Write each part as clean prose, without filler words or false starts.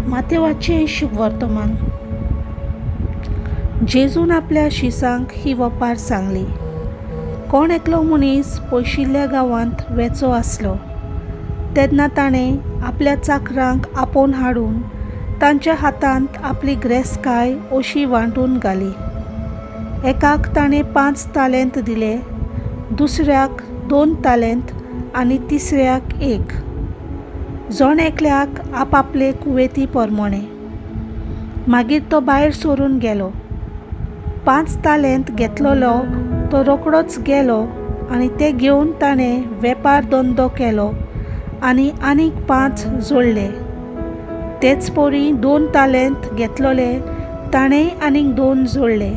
मातेवाचें शुभवर्तमान. जेजून आपल्या शिसांक ही वपार सांगली. कोण एकलो मनीस पयशिल्ल्या गांवांत वेचो आसलो तेन्ना ताणें आपल्या चाकरांक आपोवन हाडून तांच्या हातांत आपली ग्रेसकाय अशी वांटून घाली. एकाक ताणें 5 तालेंत दिले, दुसऱ्याक 2 तालेंत आनी तिसऱ्याक 1. जण एकल्याक आपापले कुवेती परमोणे. मागीर तो भायर सरून गेलो. 5 तालेंत घेतलेलो तो रोकडोच गेलो आनी ते घेवन ताणें वेपार धंदो केलो आनी आनीक 5 जोडले. तेच परी 2 तालेंत घेतलेले ताणेंय आनीक 2 जोडले.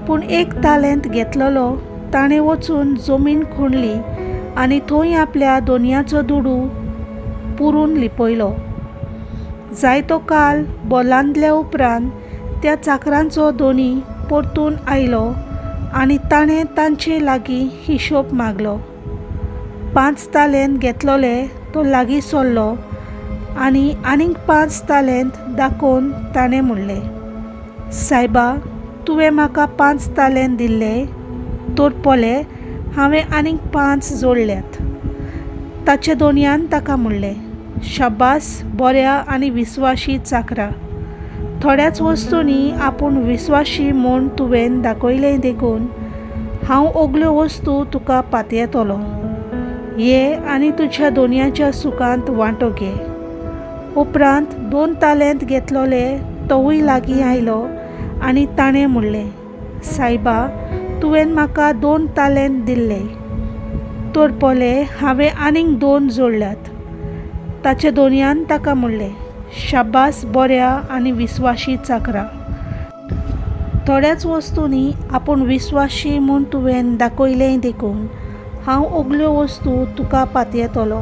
पूण 1 तालेंत घेतलेलो ताणें वचून जमीन खणली आनी थंय आपल्या दोनयाचो दुडू पुरून लिपयलो. जायतो काल बोलांदल्या उपरांत त्या चाकरांचो दोनी परतून आयलो आनी ताणें तांचे लागीं हिशोब मागलो. 5 तालेंत घेतलेले तो लागीं सरलो आनी आनीक 5 तालेंत दाखोवन ताणें म्हणलें, सायबा, तुवें म्हाका 5 तालेंत दिल्ले, तर पळय हांवें आनीक 5 जोडल्यात. ताच्या दोनयान ताका म्हणलें, शाबास बऱ्या आनी विस्वाशी चाकरा, थोड्याच वस्तूंनी आपूण विस्वाशी म्हूण तुवें दाखयलें देखून हांव ओगल्यो वस्तू तुका पातयेतलो. ये आनी तुज्या दोनयाच्या सुखांत वांटो घे. उपरांत 2 तालेंत घेतलेले तोवूय लागीं आयलो आनी ताणें म्हणलें, सायबा, तुवें म्हाका 2 तालेंत दिल्ले, तर पळय हांवें आनीक 2 जोडल्यात. ताच्या दोनयान ताका म्हणलें, शाबास बऱ्या आनी विस्वाशी चाकरा, थोड्याच वस्तूंनी आपूण विस्वाशी म्हूण तुवें दाखयलें देखून हांव ओगल्यो वस्तू तुका पातयेतलो.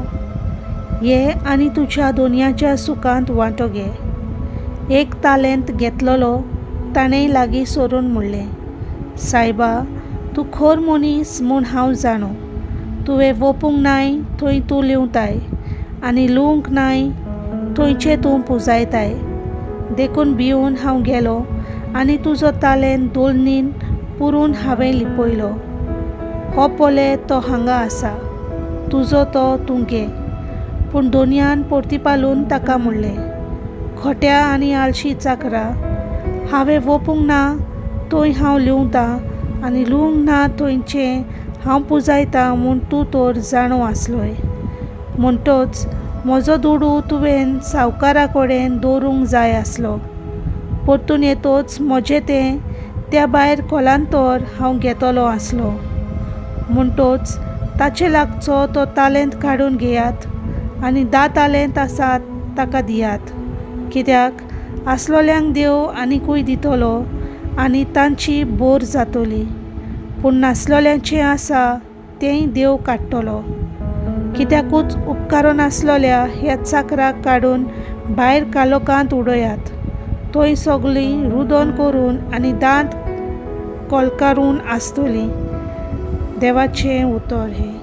ये आनी तुज्या दोनयाच्या सुखांत वांटो घे. 1 तालेंत घेतलेलो ताणेंय लागीं सरून म्हणलें, सायबा, तूं खर मनीस म्हूण हांव जाणो. तुवें वोपूंक नाय थंय तूं लिवताय आनी लुवंक नाय थंयचें तूं पुजायताय. देखून भिवन हांव गेलो आनी तुजो तालेंत दोलनीन पुरून हांवें लिपयलो. हो पळय तो हांगा आसा, तुजो तो तूं घे. पूण दोनयान परतिपालून ताका म्हणलें, खोट्या आनी आळशी चाकरा, हांवें वोपूंक ना थंय हांव लिवतां आनी लुवंक ना थंयचें हांव पुजायतां म्हूण तूं तर जाणो आसलोय. म्हणटच म्हजो दुडू तुवें सावकारा कडेन दवरूंक जाय आसलो. परतून येतोच म्हजें तें त्या भायर कोलांतर हांव घेतलो आसलो. म्हणटच ताचे लागचो तो तालेंत काडून घेयात आनी 10 तालेंत आसात ताका दियात. कित्याक आसलोल्यांक देव आनिकूय दितलो आनी तांची बोर जातली, पूण नासलोल्यांचें आसा तेंय देव काडटलो. कित्याकूच उपकारो नासलोल्या ह्या चाकराक काडून भायर कालोकांत उडयात, थंय सगळीं रुदन करून आनी दांत कोलकारून आसतलीं. देवाचें उतर हें.